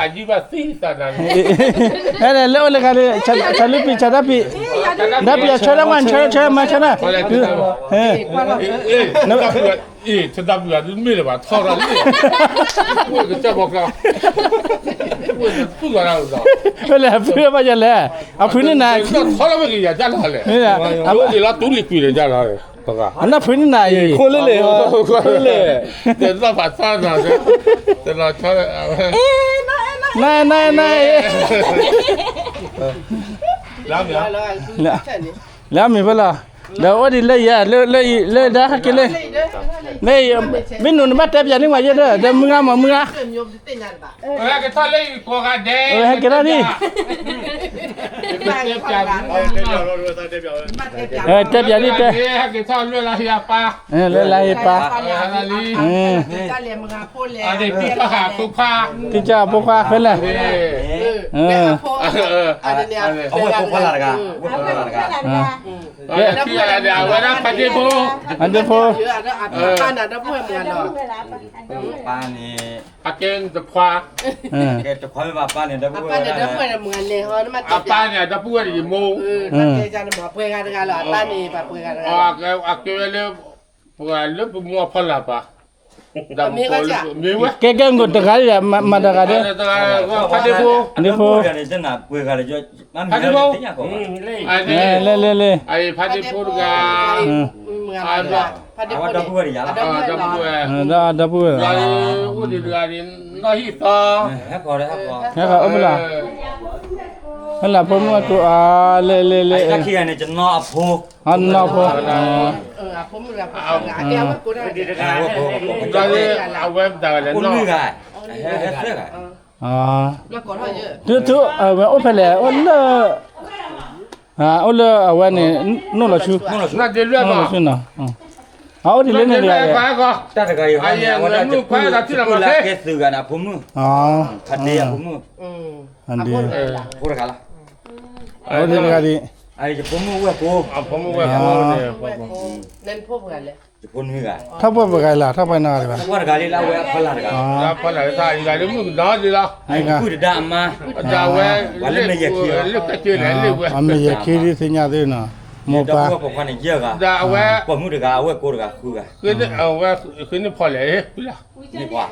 သးယံၢ်ဘၣ်သံသးနၤန့ၣ်, အဲ လၢအိၣ်လၢဂၤဒီး ဆးလူပံၤ ဆးဒၣ်ပံၤ, ဒၣ်ပံၤအဆၢဒၣ်မး ဆၢ ဆၢမး ဆၢနၤ, အ့ၣ် တဒၣ်ပှၤမ့ၢ်လၢၤဘၣ် ထီၣ်ဒီးလံ, ကစၢ်ဘီကျါ, ဖုဂၤဒၣ်လီၤ, ဖဲလဲၣ် ဖုဘၣ်ယၤလဲၣ်, အဖုန့ၣ်နၤ, ထီၣ်လီၤဝဲကယၤဒၣ်လီၤလဲၣ်, အအိၣ်က့ၤလီၤတူာ်လံၤကွံာ်န့ၣ်ဒၣ်လီၤ, အနၢ်ဖုန့ၣ်နၤအံၤ, ခိၣ်လ့ၣ်လဲၣ်, ခိၣ်လ့ၣ်လဲၣ်, တလီၤဖးထီၣ်နီၤ, တလီၤဆီ, နၤ နၤ နၤအံၤ လၢအမ့ၢ်ဖဲလီၤ, ဒီးအိၣ်ဒံးလၢယၤ လၢ လၢ လၢဒါဟဲက့ၤလၢ, လၢ မ့ၢ်နုၤနဘၣ်တဲပၠးန့ၢ်ဝဲယဲဒီး ဒီးမုၢ်ဂၤမးမုၢ်ဂၤ, ဟဲက့ၤထီၣ်လၢယကိးဂၤဒဲး, ဟဲက့ၤထီၣ်ဒံး, တဲပၠးဒံးတဲ, ဟဲက့ၤထီၣ်လၢလါဟ့ပၢ်, လၢလါဟ့ပၢ်, လံ, တံၢ်ကၢ်ဖိခွါဖဲလဲၣ်, အဝဲဖိခွါလၢ်တဂၤ, အဝဲဖိခွါလၢ်တဂၤ, အဝဲဒၣ်ဖါဒ့ဖိ, ဖါဒ့ဖိ, အပၢ်န့ၣ်ဒီပုၢ်ဝဲၢ်မုၢ်ဂၤလီၤ, ပၢ်န့ၣ်, အကဲတခွါ, အကဲတခွါမ့ၢ်ဘၣ်ပၢ်န့ၣ်ဒီပုၢ်ဝဲၢ်, အပၢ်န့ၣ်ဒီပုၢ်ဝဲၢ်တယံၤမိၢ်, ပှဲၤဂၤတဂၤလီၤ, အပၢ်န့ၣ်ပှဲၤဂၤတဂၤလီၤ, အကဲဝဲလၢ ပှၤလၢပမိၢ်အဖီလာ်ပၢ်, မ့ၢ်ဝဲ, ကဲကဲမ့ၢ်တဂၤလံ, မၤတဂၤဒီး, ဖါဒ့ဖိ, ဖါဒ့ဖိ, ဖါဒ့ဖိ, ဖါဒ့ဖိတဂၤ, ဒီပုၢ်ဝဲၢ်, ဒီပုၢ်ဝဲၢ်, အိၣ်ဒံးတဂၤန့ၣ် နီၢ်ဟံၣ်သီ, ဟဲလီၤဖိမုၣ်အကိး, လဲၤလဲၤလဲၤ, အဖိ, အဖိ, အဝဲမတၤလဲၣ်, သုသုအဝဲအိၣ်ဖဲလဲၣ်, အိၣ်လၢ, အိၣ်လၢအဝဲန့ၣ်, နိၣ်လီၤဆူ, နိၣ်လီၤဆူနီၤ, အအိၣ်ဒ်လဲၣ်န့ၣ်တဂၤ, တၢ်တဂၤအံၤ, ကဲသုးဂၤန့ၣ်အဖိမုၣ်, ဖါဒ့အဖိမုၣ်, အဖိတဂၤလီၤ, အဖိတဂၤဒ်, ယဖိမုၣ်ဝဲၢ်ကိ, ယဖိနွံဂၤ, ထီၣ်ပှဲၤပှဲၤဂၤလီၤ, ထီၣ်ပှဲၤနီၢ်ဂၤလီၤ, ဖါတဂၤလံလၢအဝဲအဖီလာ်တဂၤ, ဖါတဂၤလံ, အမ့ၢ်ယဲၢ်ခံဒ်သ့ၣ်ညါသ့ၣ်နီၤ, မိၢ်ပၢ်, ပိာ်မုၣ်တဂၤ, အဝဲၢ်ကိတဂၤ, ဃုဂၤ, ဃုန့ၢ်ဖီလဲၣ်, တဟါ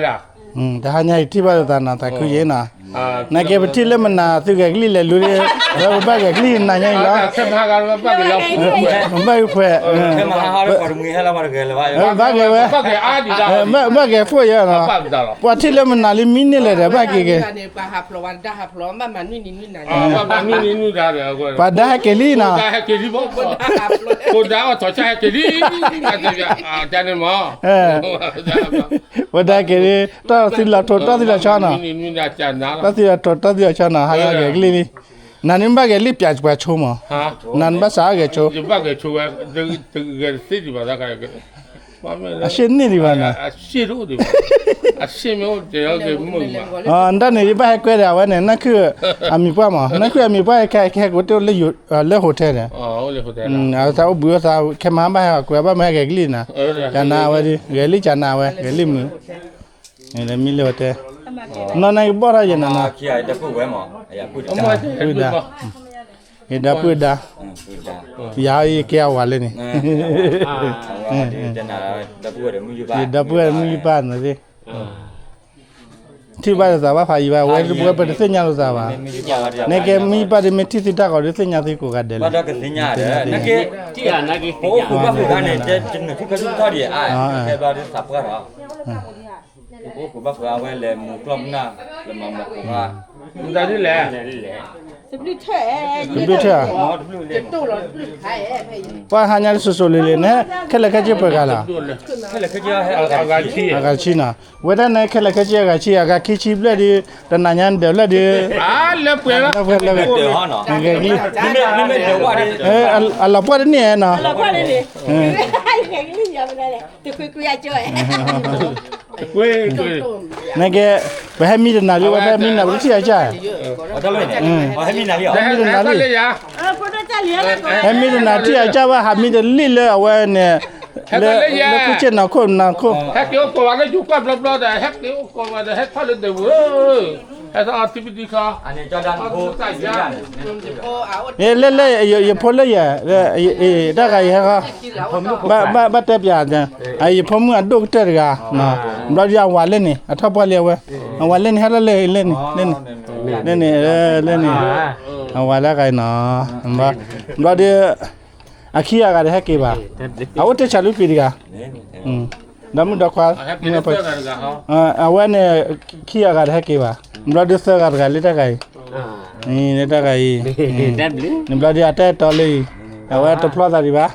ညါအံၤထံၣ်ဘၣ်လိာ်သးနီၤ, သးခုယ့ၣ်နီၤ, နာ်က့ပထံၣ်လၢမနၤသုဂဲၤကလံၣ်လဲၤလူ, ပဘၣ်ဂဲၤကလံၣ်နၤညါအံၤလီၤ, ဘၣ်ဂ့ၤဖှဲး, ဘၣ်ဂဲၤဖှဲးယဲၢ်နီၤ, ပှၤထံၣ်လၢမနၤလံမံန့ၢ်လဲၣ်ဒီး ဘၣ်က့ၤက့ၤ, ပှၤဒါဟဲက့ၤလံနီၤ, ပှၤဒါဟဲက့ၤလံ, ပှၤဒါက့ၤလံ, တၢ်သံလီၤထိး တၢ်သံလီၤဆီနီၤ, တၢ်သံလီၤထိး တၢ်သံလီၤဆီနီၤ, ဟးဂဲၤကလံၣ်လံ, နၤန့ၣ်ဘၣ်ဂဲၤလံၣ်ပၠးပှၤဆိမး, နၤန့ၣ်ဘၣ်စးဂဲၤဆိ, အရှ့ၣ်န့ၢ်ဒံးဘၣ်နီၤ, အတၢ်န့ၣ် ယဘၣ်ဟဲကွဲဒီးအဝဲန့ၣ် နၢ်ခုၣ်အမံၤပှၢ်မး, နၢ်ခုၣ်အမံၤပှၢ် ခဲကဲကဲကဲ လၢhotelန့ၣ်, အသးအိၣ်ဘှံးအသး ခဲမဟါဘၣ်ဟဲကွဲ ဘၣ်မဟဲဂဲၤကလံၣ်နၤ, ကနၤဝဲဒ် ဂဲၤလံၣ်ကနၤဝဲ ဂဲၤလံၣ်မုာ်, မံလၢhotel, နီၢ်နကဘီၣ်ထီၣ်ယဲၢ်နၤနီၤ, ပုၢ်ဒါ, ယဒီပုၢ်ဒါ, ယၤယကဲအဝၤလၢန့ၣ်, ယဒီပုၢ်ဝဲၢ်မုၢ်ယပၢ်နီၤသ့ၣ် ထံၣ်ဘၣ်လိာ်သးဘၣ်ဖးယံၤဘၣ် ဝဲပတသ့ၣ်ညါလိာ်သးဘၣ်, နကဲမံဘၣ်ဒီးမ့ၢ်ထံၣ်သုတၢ်ဂီၤဒီးသ့ၣ်ညါသုကိးဂၤဒဲးလီၤ, ပအိၣ်ခိးဘၣ်ဃုာ်န့ၣ်, ပအိၣ်ခိးဘၣ်ဃုာ်အဝဲလဲၤမူကျီၢ်မုၢ်နၢ်, တဘျုးထဲ, တဘျုးထဲ, ပှၤဟါညါတစိၤစိၤလံၤလံၤန့ၣ် ခဲလၢာ်ခဲဆ့ပှဲၤဂၤလီၤ, အဂၤဆံနီၤ, ဝဲဒၣ်န့ၣ် ခဲလၢာ်ခဲဆ့အဂၤဆံ အဂၤခံဆံဘျဲၣ်ဒီး တနၤညါဒၢးဘျဲၣ်ဒီး, လၢပှဲၤလီၤ, ဂဲၤကလံၣ်, အလီၤပှီၢ်တန့ၢ်နီၤ, နကဲ, ပဟဲမံတနၤလံ ဝဲဖဲမံနၤပတထံၣ်အကၢ်, ဟဲမံတနၤလံ, ဟဲမံတနၤထံၣ်အကၢ်ဘၣ် ဟးမံတလံၣ်လၢအဝဲန့ၣ်, လၢခိၣ်ဆ့ၣ်နီၤခိၣ်နီၤခိၣ်, ဟဲက့ၤအိၣ်ကိးဝဲလၢယူၤကွၢ်ဘျီဘျီဒီး ဟဲက့ၤအိၣ်ကိးဝဲဒီး ဟဲထီၣ်လၢဒၢးဝဲ, ဟဲထီၣ်ထံပတံခီ, လၢလၢ ယဖိလၢယဲၢ်, တၢ်ဂၤယဟဲဃီ, ဘၣ်တဲပၠး, ယဖိမုၣ်အဒိၣ်ကတၢၢ်တဂၤ, ဘျီဒီးအဝၤလၢန့ၣ် အထီၣ်ပှၢ်လံအဝဲ, အဝၤလၢန့ၣ် ဟဲလၢလၢန့ၣ်, လၢန့ၣ်, လၢန့ၣ်, အဝၤလၢဂၤနီၤ, ဘျီဒီး အခံဂၤတဟဲက့ၤဘၣ်, အအိၣ်တ့ၢ်ဆၣ်လွံၢ်ပံၤတဂၤ, ဒီမုၣ်ဒီခွါ, အဝဲန့ၣ် ခံဂၤတဟဲက့ၤဘၣ်, ဘျီဒီးသၢဂၤတဂၤလၢတၢ်ဂၤအံၤ, လၢတၢ်ဂၤအံၤ, နဘျီဒီးအတၢ်အဲၣ်တီလၢအံၤ, အဝဲတဖျီသးဒံးဘၣ်,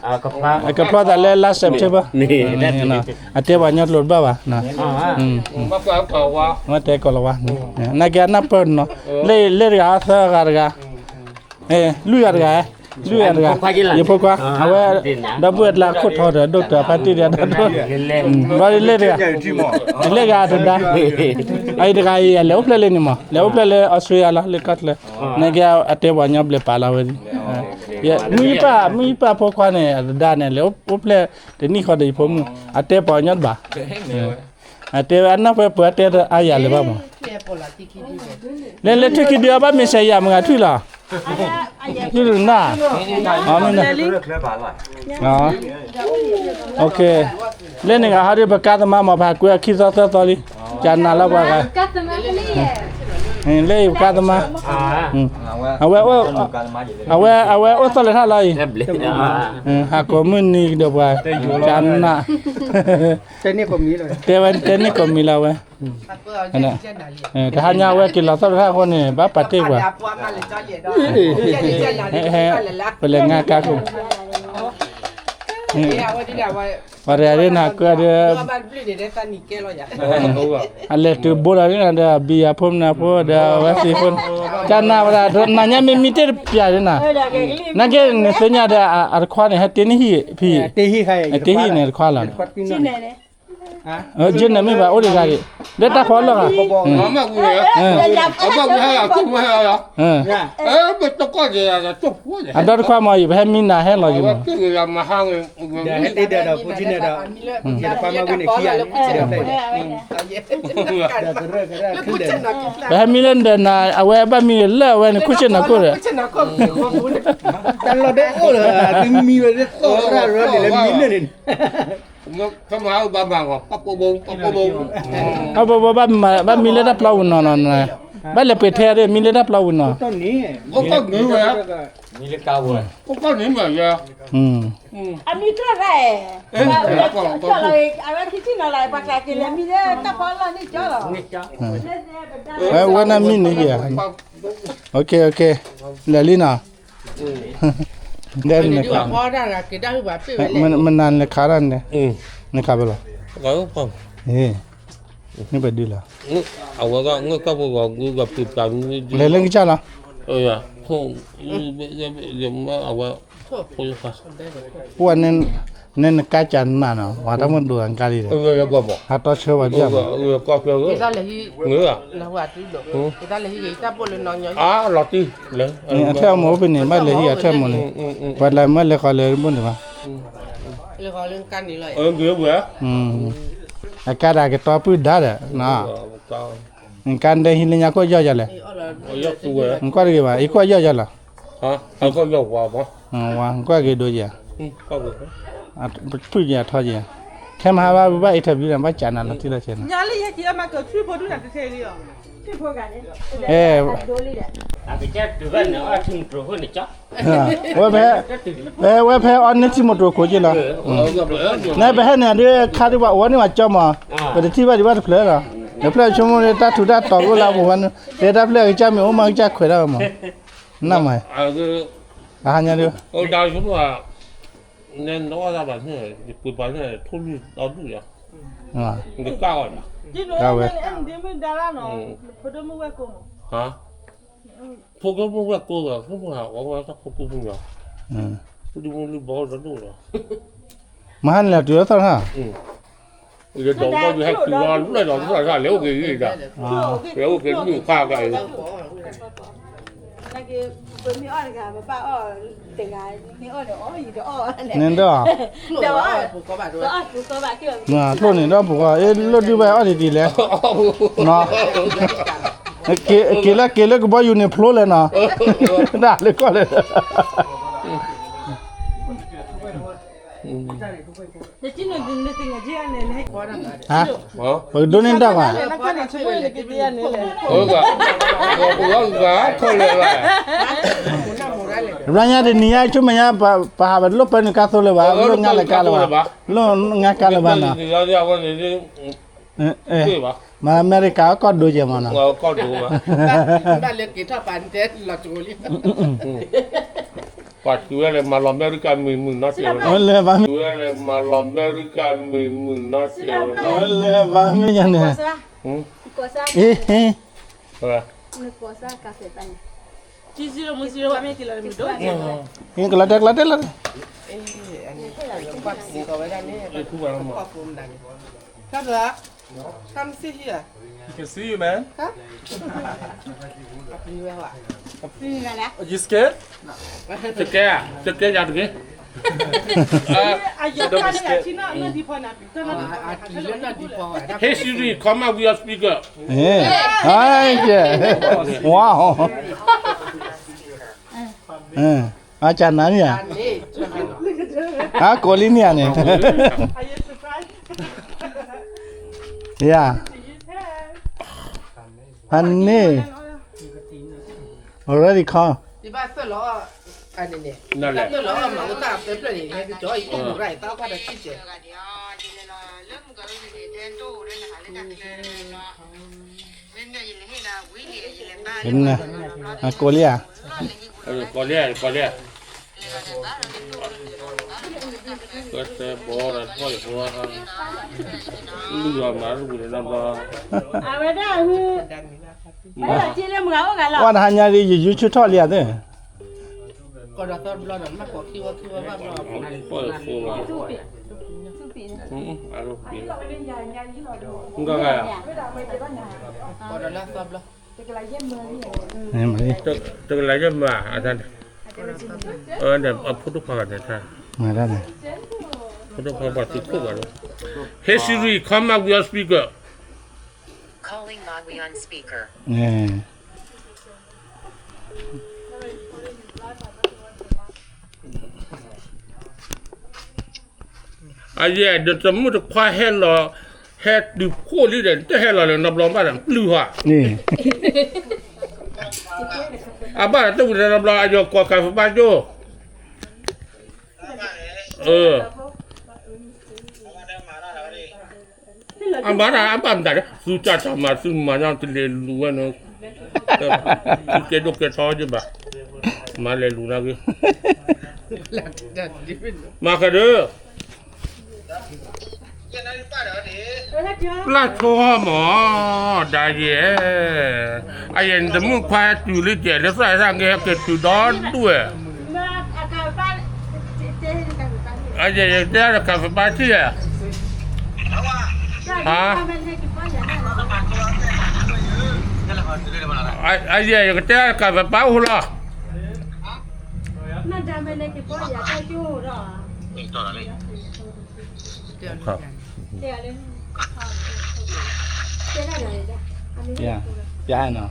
အကဖျီသးလၢလါ September, အတဲပှၤကညီကျိာ်တဘၣ်ဘၣ်, တဲကိးလီၤဝါ, နာ်က့အနၢ်ပၢၢ်နီၤ, လၢတဂၤသၢဂၤတဂၤ, လွံၢ်ဂၤတဂၤ လွံၢ်ဂၤတဂၤ, ယဖိခွါ, အဝဲ, ဒီပုၢ်ဝဲၢ်တလၢခိၣ်ထီဒီး ဒိၣ်တၢ်ဖါတံၢ်ဒီး ဒီး, ဘျီဒ်လဲၣ်တဂၤ, လဲၣ်ဂၤတဒါ, အအံၤတဂၤအံၤ လဲၤအိၣ်ဖျဲၣ်လၢန့ၣ်မး, လဲၤအိၣ်ဖျဲၣ်လၢအီစထြ့လယါလီၤ လၢကီၢ်ချၢ, နကဲအတဲပှၤကညီဘျဲးပာ်လီၤဝဲ, မုၢ်ပၢ်, မုၢ်ပၢ်ဖိခွါန့ၣ် အတဒါန့ၣ် လဲၤအိၣ်ဖျဲၣ်တနံၣ်ဃီဒီး ယဖိမုၣ်, အတဲပှၤကညီတဘၣ် အတဲဝဲအနီၢ်ဖဲပှၤတဲအါယၤလၢၤဘၣ်မး, လဲၤလဲၤထွံၣ်ခံဒုအီၤဘၣ်မ့ၢ်စဲးယၤမုၢ်ဂၤထွံၣ်လီၤ, ထွံၣ်တနၢ်, မ့ၢ်, လၢန့ၣ်ဂၤဟီဒ်ပကါသမါမး ပဟးကွဲအခံသီသၢသီလံ, ကနၤလၢပှၤဂၤ, လၢအံၤပကါသမါ, အဝဲ, အဝဲ, အဝဲအိၣ်သီလၢထၣ်လီၤအံၤ, ဟးကိးမုၢ်နံၤကဒီးပှၤ, ကနၤ တဲဝဲတဲန့ၢ်ကိးမံၤလီၤဝဲ, တဟါညါဝဲက့ၤလီၤသီတထၣ်အဃိန့ၣ် ဘၣ်ပာ်တ့ၢ်ပှၤ, ပလဲၤငါကါခိၣ်, ပှၤတဂၤဒ်နၤကွဲဒီး, အလဲၤတုၤဘိလီၤဒ်နၤဒီး ဘံယၤဖိမနၤဖိဒီးအဝဲသ့ၣ်ဖိ, ကနၤဝဲဒၣ် နၤညါမ့ၢ်မံတ့ၢ်တပျၢ်ဒ်နၤ, နာ်က့နသ့ၣ်ညါဒီးအတခွါန့ၣ် ဟဲတ့န့ၢ်ဟံၣ်ဖံ, တ့ဟံၣ်န့ၣ်တခွါလီၤ, ယန့ၣ်မ့ၢ်ဘၣ်အိၣ်တဂၤဒံး, လၢတၢ်ဖီလီၢ်ဂၤ, အဒီတခွါမ့ၢ်အံၤ ပဟဲမံနၤဟဲလီၤယံၤမး, ပဟဲမံလၢနဒီးနၤ အဝဲဘၣ်မံလၢအဝဲန့ၣ် ခိၣ်ဆ့ၣ်နီၤခိၣ်ဒီး, တၢ်လီၢ်ဒၣ်အိၣ်လၢ သုမံဝဲလၢသီၣ်ရၣ်ရၢလၢမံလၢန့ၣ် ဘၣ်မံလၢတၢ်ပျီဝံၤနီၤနီၤ, ဘၣ်လဲၤပှ့ၤထဲဒီး မံလၢတၢ်ပျီဝံၤနီၤ, အမံတြီၢ်ရၣ်, အဝဲခံဆံနီၤလၢ ပှၤကးက့ၤလဲၤမံလၢတၢ်ဖီလီၢ်န့ၣ်ကၠီလီၤ, ဝဲနမံန့ၣ်ယဲ, လဲၤလံနီၤ မနၤလဲၤခးဒၣ်န့ၣ်, နခးဖဲလဲၣ်, မ့ၢ်ပဒုလီၤ, လဲၤလၢကစၢ်လီၤ, ပှၤန့ၣ်နကါကနၤနီၤ ပှၤတၢ်မုၢ်ဒိၣ်အကါလံဒီး, ဟးတီဆၢပှၤကစၢ်မး, အလီၤတံၢ်, အထဲအမိၢ်အိၣ်ဖဲန့ၣ် ဘၣ်လဲၤဟံးအထဲအမိၢ်န့ၣ်, ပှၤလၢမၢလဲၤဃီၤလဲၤဘိၣ်န့ၣ်ဘၣ်, အကါဒၣ်ကတီၤပုၢ်ဒါဒီး, နကါဒဲဟံးလၢညါခိၣ်ယီၢ်ယၤလဲၣ်, နကွၢ်တဂ့ၤဘၣ် အံၤခိၣ်ယီၢ်ယၤလီၤ, နကွၢ်ဂ့ၤဒိယၤ, ဖုၣ်ယၤထီယၤ, ခဲမဟါဘၣ် ဘၣ် interview န့ၣ် ဘၣ်ကးနၤလီၤတံၢ်လီၤဆဲးနီၤ, အဲ ဝဲဖဲ, ဝဲဖဲအီန့ၢ်ထံမိၢ်တြိၤခိၣ်က့လီၤ, နပဟဲန့ၣ်ဒ်ခါဒ်ပှၤအိၣ်န့ၢ်ပှၤကၠီမး, ပတထံၣ်ဘၣ်ဒံးဘၣ်တဖျၢၣ်လီၤ, တဖျၢၣ်ဆိကမိၣ်လၢတၢ်ထူးတၢ်တီၤကအိၣ်လၢအပူၤဝဲ, တဲတၢ်ဖျၢၣ်အကစၢ်မ့ၢ်အိၣ်မးကစၢ်ခွဲးဒၣ်ဝဲမး, နမၤ, အဟါညါဒ် နအီၣ်တၢ်ဘၣ်န့ၣ် ယပှ့ၤပှၤန့ၣ် ထိၣ်လွံၢ်ဒီဒူၣ်ယၤ, နကၢ်အီၣ်ယၤ, ဝဲ, ဖိဒိၣ်မုၣ်ဝဲၢ်ကိၢ်ဒီး ဖိဒိၣ်မုၣ်ဝဲၢ်ကိၢ်ဒီး ဖိဒိၣ်မုၣ်လံဘီဒီဒူၣ်ဒီး, မဟါန့ၣ်လၢတုၤလီၤသီၣ်တခါ, ယဒီးဘီယဟဲတုၤလီၤလၢဒီးသီၣ်တခါ လဲၤအိၣ်က့ၤဂ့ၤဒီး, လဲၤအိၣ်က့ၤမုၣ်ခါက့ၤ န့ၣ်ဒီး, ကျိၣ်န့ၣ်ဒီးပူၤဃီ အ့ၣ်လိၣ်ဒုးဝဲအီၣ်ဒံးဒ်လဲၣ်, က့ၤလၢက့ၤလၢကဘီယူၤန့ၣ်ဖျိလဲၣ်နီၤ, တၢ်လၢကီၢ်လဲၣ် ဟါ, ပကဒိးန့ၢ်တၢ်ကွၢ်, ရၢ်ညါတနံၤညါ ဆိမဲာ်ညါ ပဟးပလိၣ်ပၢနုာ်ကါသိလၢၤဘၣ်, လိၣ်ငါလၢကါလၢၤဘၣ်, လိၣ်ငါကါလၢၤဘၣ်နီၤ, မ့ၢ်အမဲရကၤကီၢ်ဒိကဲမးနီၤ, ပှၤတုၤဝဲလၢမၤလီၤအမဲရကၤမ့ၢ်မုာ်နီတစဲး, လၢဘၣ်မ့ၢ်ညါန့ၣ်, အ့ၣ်, ဟ့ၣ်, နကွၢ်စၢ်ကါဖဲတၢ်န့ၣ်, ကလီတဲ ကလီတဲလီၤ. Come see here. You can see you, man. You scared? တကဲ တကဲယၤတကဲ. အယီၤကါလၢအထံနီၤအလီၢ်ဒံးဖီနၤ Hey Siri, come up with your speaker. Hey, hi, yeah. Wow. အကနၤန့ၣ်ဧါ. အကိးလံန့ၣ်ဧါန့ၣ်. Yeah. Honey. Already call. ကိးလံဧါ. ကိးလံ ကိးလံ. ကသဲဘီဒီးထီၣ်ယဖိ လုၢ်အီၤမၤတပူၤန့ၣ်ဘျီ အဝဲဒၣ်အဟူ ဝဲဒၣ်က့လၢမုၢ်ဂၤအိၣ်ဂၤလီၤ. ဝဲတဟါညါဒ်ယယူၤဆူၣ်ထီၣ်လံဧါသ့ၣ်. ကိးဒီးသီတဘျီဒီး မ့ၢ်ကိးခံဝီခံဝီဘၣ်ဘျီ ကိးလၢသီဘျီ တကလးယဲၢ်မၢအတၢ်န့ၣ် အဖိဒိၣ်ခွါဂၤန့ၣ်တၢ် ဖိဒိၣ်ခွါပှၤသုးခိၣ်ဂၤလီၤ. Hey Siri, come up with your speaker. Calling Magui on speaker. အယဲၢ်ဒီးတမုၣ်တခွါဟဲလီၤ ဟဲတုၤဖှိၣ်လံဒီး တဟဲလီၤလၢနီတဘျီဘၣ်ဒီး ပျုၢ်ဟီ အဘၣ်ဒီးတဝံၤတနီတဘျီ အယီၤကိးကးဖဲဘါကၠိ အဘၣ်ဒၣ် အဘၣ်မတၤဒီး သုတၢ်တၢ်မၤ သုမၤညါတလဲၤလူၤဝဲန့ၣ် သုကဲဒိၣ်ကဲထီယဘၣ် မၤလဲၤလူၤနာ်က့ မၤကဒၢ ပျၢ်ဆိဟီမး ဒါယဲၢ် အယဲၢ်နတမုၣ်ခွါဟဲတုၤလံကဲး လၢသရၣ်သၣ်က့ဟဲက့ၤတုၤဒီဒူၣ်ဝဲ အယဲၢ်ယတဲဒီးကးဖဲဘါထံၣ်ဧါ ဟါ အယဲၢ်ယကတဲဒီးကးဖဲဘါအိၣ်လီၤ ပြနီၤ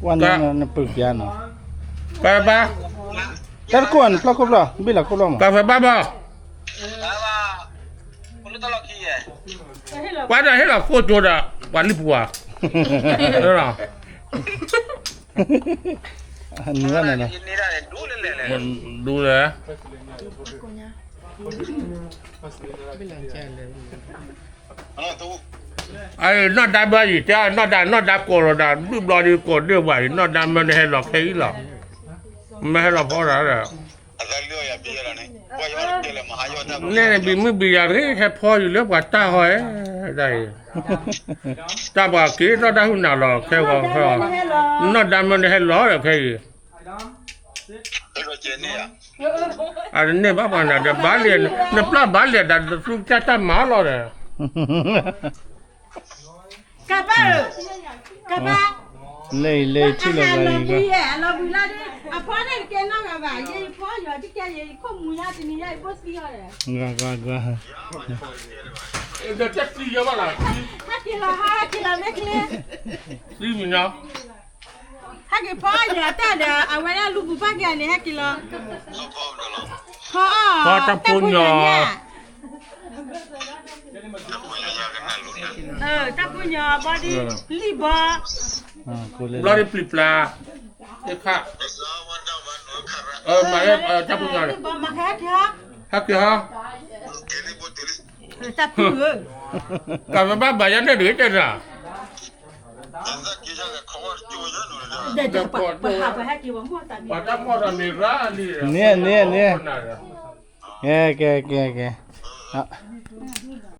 ဝဲနပုၢ်ပြနီၤ ကးဖဲဘါ တၢ်တကိးနဖျီၣ်ခိၣ်ဖျီၣ် ဘ့ၣ်လီၤခိၣ်ဖျီၣ်မး ကးဖဲဘါဘၣ် ပှၤဒီးဟ့ၣ်လီၤခိၣ်ကၠိဒီး ပှၤလံပှၤ နုၤဝဲန့ၣ် ဒူလဲၣ် အနီၢ်ဒါဘၣ်အံၤ တဲနီၢ်ဒါ နီၢ်ဒါကိးလီၤဒၣ် ဘုၣ်ဘျီဒ်ကိးဒၢဝဲအံၤ နီၢ်ဒါမ့ၢ်နဟဲလီၤခဲအံၤလီၤ မ့ၢ်ဟဲလီၤဖီဒၣ်ဒီး နဲန့ၣ်ဘံမုၢ်ဘံယၤတဂ့ၤ ဟဲဖီယံၤလၢပှၤတၢ်ဟီဧၢ ဒ်အံၤ တၢ်ပှၤက့ၤထီၣ်တၢ်ဟုၣ်နၤလီၤ ခဲဂီၤခဲဂီၤ နီၢ်ဒါမ့ၢ်နဟဲလီၤဒီးခဲအံၤ အတန့ၢ်ဘၣ်ပှၤနၤဒီး ဘၣ်လံ နပျၢ်ဘၣ်လံဒီး တသူတၢ်တၢ်မၤလီၤဒီး ကဘၣ်ဧၢ, ကဘၣ်, လဲၤလဲၤထံၣ်လီၤဂၤအံၤဂၤ, အလီၤဘှံးလီၤဒီး အဖီန့ၣ်တကဲနီတဂၤဘၣ်, ယဖီယီၤတကဲ ယခိၣ်မူညါတနံၤညါ ယဘိၣ်သံအီၤဒီး, ဂၤဂၤဂၤ, ဟဲက့ၤလီၤ ဟဲက့ၤလီၤမ့ၢ်ချ့, သံမုၢ်ညါ, ဟဲက့ၤဖီယီၤတၢ်ဒီး အဝဲဒၣ်လူပူၤဖးက့ၤန့ၣ် ဟဲက့ၤလီၤ, ဖီအီၤ ဖီတၢ်ဖိညီ တၢ်ဖိညီဘီဒ် လံၣ်ဘီ, ဘျီဒ်ပျံၤပျါ, တခါ, မၤတၢ်ဖိညီန့ၣ်, ဟဲက့ၤဟီ, တၢ်ဖိဧၢ, ကးပဘၣ်ဘၣ်ယၤန့ၣ်ဒုးတဲနၤ, ပှၤတၢ်မီၢ်ဒီးန့ၣ်ရၣ်လံ, န့ၣ်န့ၣ်န့ၣ်, ကဲကဲကဲကဲ,